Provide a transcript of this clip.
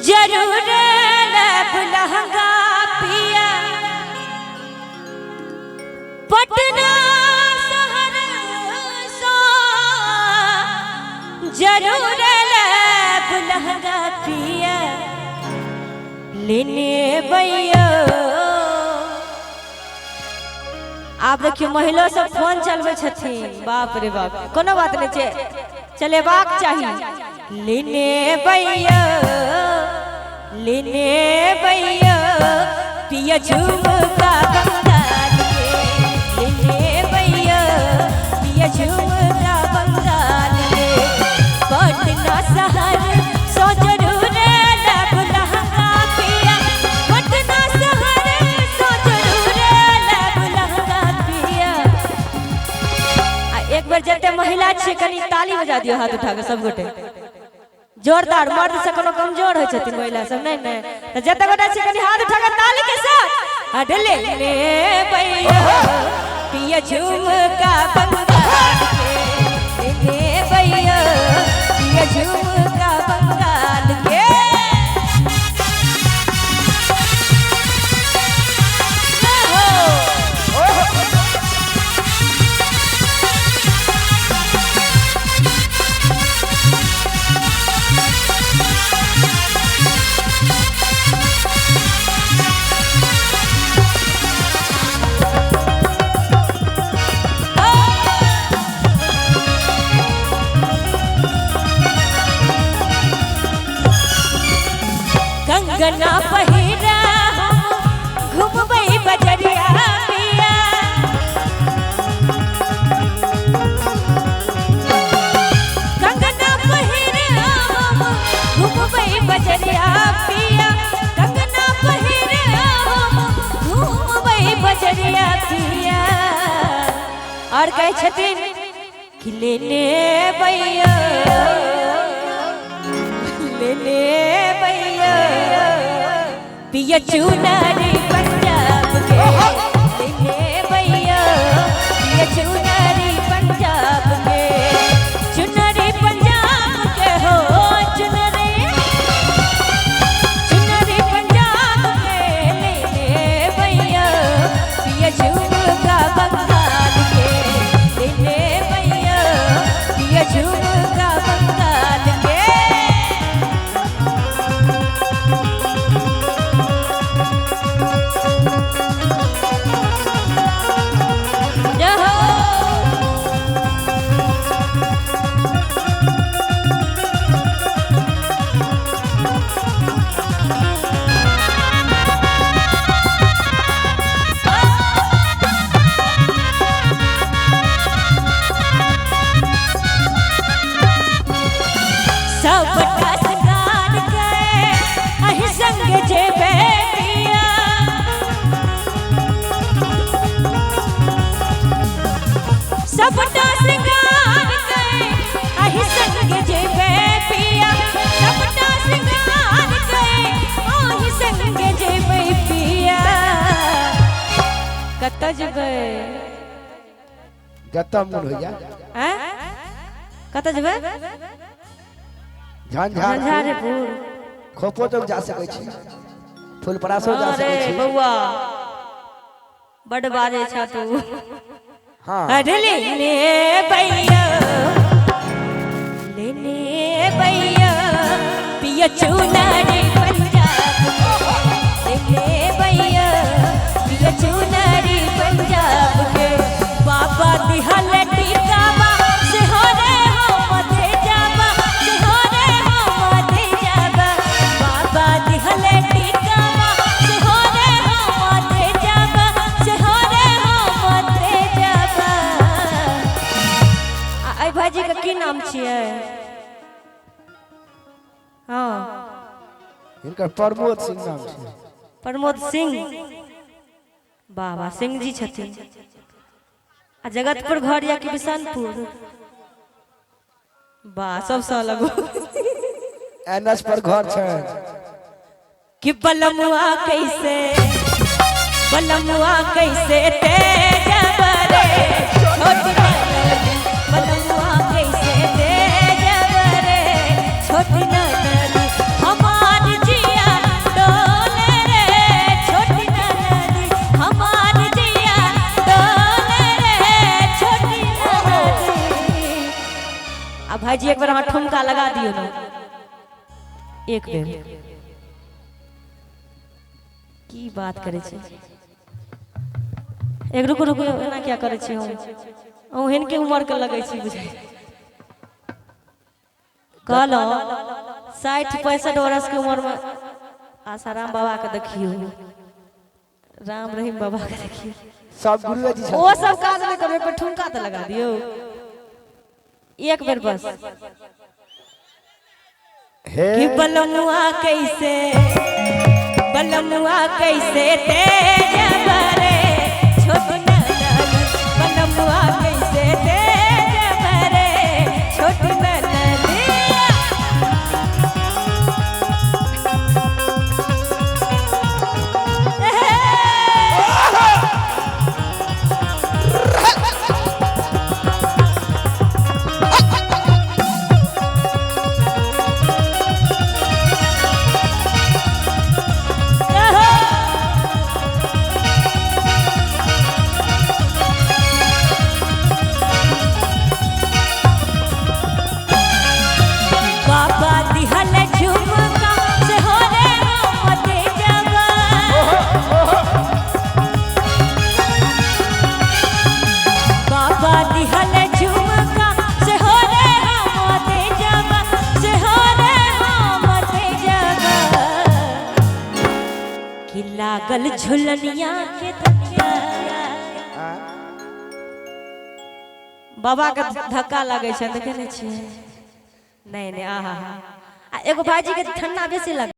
जरूर लेब लहंगा पिया, पटना शहर सँ जरूर लेब लहंगा पिया, लेने भैया। आब देखियौ महिलो सब फोन चलबै छथिन, बाप रे बाप, कोनो बात नहीं छै, चलेबाक चाही। लेने भैया, लेने भैया पिया झुमका बंगाल के, लेने भैया पिया झुमका बंगाल के, पटना शहर सो जरूर लेब लहंगा पिया, पटना शहर सो जरूर लेब लहंगा पिया। आ एक बेर जते महिला छियै कनि ताली बजा दियौ हाथ उठा के सब गोटे जोरदार। मर्द से कोनो कमजोर होइ छथिन महिला सब? नहीं नहीं, तऽ जते गोटे छियै कनि हाथ उठा के ताली के साथ अडले ले भैया पिया झुमका बंगाल के, ले भैया पिया झुमका बंगाल के। कंगना पहिरा हम घुमबै बजरिया पिया, कंगना पहिरा हम घुमबै बजरिया पिया, कंगना पहिरा हम घुमबै बजरिया पिया। और कहै छथिन कि लेने भैया, लेने भैया पिया चुनरी पंजाब के, लेने भैया पिया चुनरी पंजाब के, चुनरी पंजाब के हो, चुनरी चुनरी पंजाब के, लेने भैया पिया झुमका बंगाल के, लेने भैया पिया झुमका बंगाल के। सबटा श्रृंगार के अहि संग जेबे पिया, सबटा श्रृंगार के अहि संग जेबे पिया, सबटा श्रृंगार के अहि संग जेबे पिया। कतऽ जेबै? जतऽ मोन होइया। हैं? कतऽ जेबै? झंझारपुर, खोपो चौक जा सकै छी, फुलपरासो जा सकै छी। बौआ बड बाजै छा तू। हाँ। अरे लेने भैया, लेने भैया पिया चुनरी पंजाब, लेने भैया पिया चुनरी पंजाब के, बाबा दिहल टीकाबा से हो रे हम दे जाबा, से हो रे हम दे जाबा, बाबा दिहल टीकाबा से हो रे हम दे जाबा, से हो रे हम दे जाबा। आ एहि भाईजी के की नाम छियै? हाँ, हिनकर प्रमोद सिंह नाम छै। प्रमोद सिंह, बाबा सिंह जी छथिन। आ जगतपुर घर या कि बिशनपुर? वाह, सबसँ अलग। एनएच पर घर छै। कि बलमुआ कैसे, बलमुआ कैसे तेज बरे छोट, बलमुआ कैसे तेज बरे छोट ननदी, हमार जी भाईजी एक बेर अहाँ ठुमका लगा दियौ ने, एक बेर। की बात करै छी? एक रुकू रुकू, एना किया करै छी? हम अहूँ हिनके उम्र के लगै छी बुझाइ। कहलहुँ 60-65 वर्ष के उम्र में आसाराम बाबा के देखियौ, राम रहीम बाबा के देखियौ। सब गुरुए जी। ओ सब काज नहि करबै पर ठुमका तऽ लगा दियौ एक बेर बस। हे कि बलमुआ कैसे, बलमुआ कैसे तेज बरे छोट ननद, बलमुआ कैसे तेज बरे छोट ननद। बाबा दिहल झुमका से हो रे मते जवा, बाबा दिहल झुमका से हो रे मते जवा, से हो रे मते जवा। कि लागल झुलनिया के धनिया। बाबा के धक्का लागै छै, देखे नहि छियै? नहीं नहीं, आहा हा। आ एगो भाईजी के ठंडा बेसी लग